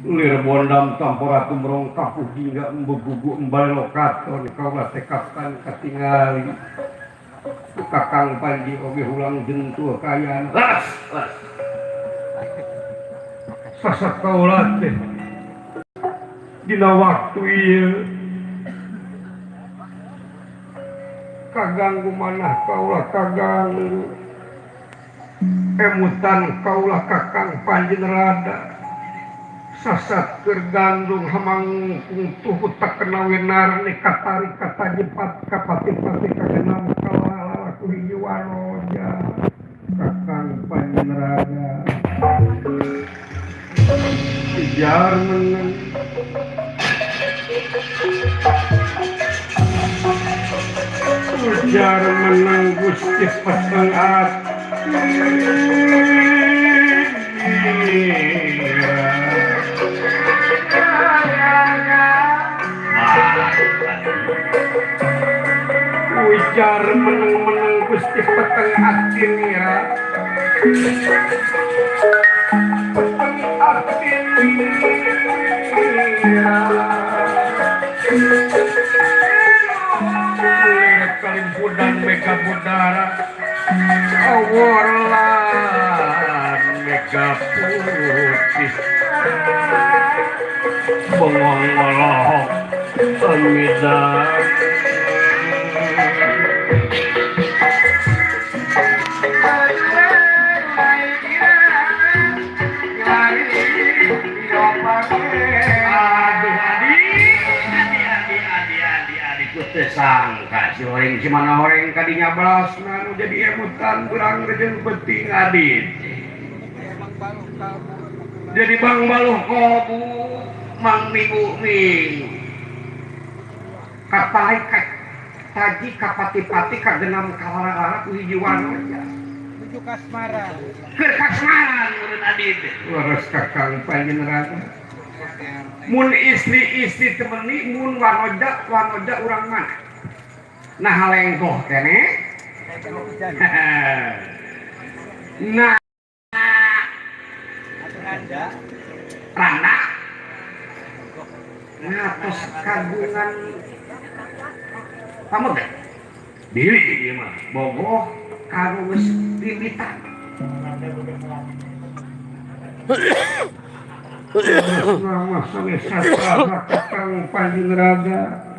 Lir bondam tampora tumrong kapuh jingga embegugu embal lokaton kaula tekapkan katingali Kakang Panji oge hulang jentuh kayana las las sasat kaula teh dina waktu ieu kaganggu manah kaula kaganggu emutan kaula Kakang Panji rada sasat keur gandung hamangkung tuhu tak kena winarni katarik katajepat kapati-pati kagenam kalalala ku hiji wanoja Kakang Panji rada ujar meneng ujar meneng Gusti peteng ati ujar meneng-meneng Gusti peteng ati nira peteng ati nira kalimpudan mega budara aworlan mega putih bengong ngolohok emidan. Aduh adi adi adi adi adi adi ku teu sangka si horeng si mana horeng kadinya balasna nu jadi emutan berang rejeng penting adi jadi bang baluh kobu mang minggu minggu katarik taji kapati-pati kagenam kalara-lara ku hiji wanoja Nuju kasmaran. Keur kasmaran menurut adi teh leres Kakang Panjenengan mun istri-istri temeni mun wanoja wanoja urang mana nah lengkoh kene nah randa ngatos kagungan pamegat diri ieu mah bogoh kanu geus limitan. Nama sanes sasaha Kakang Panjenengan.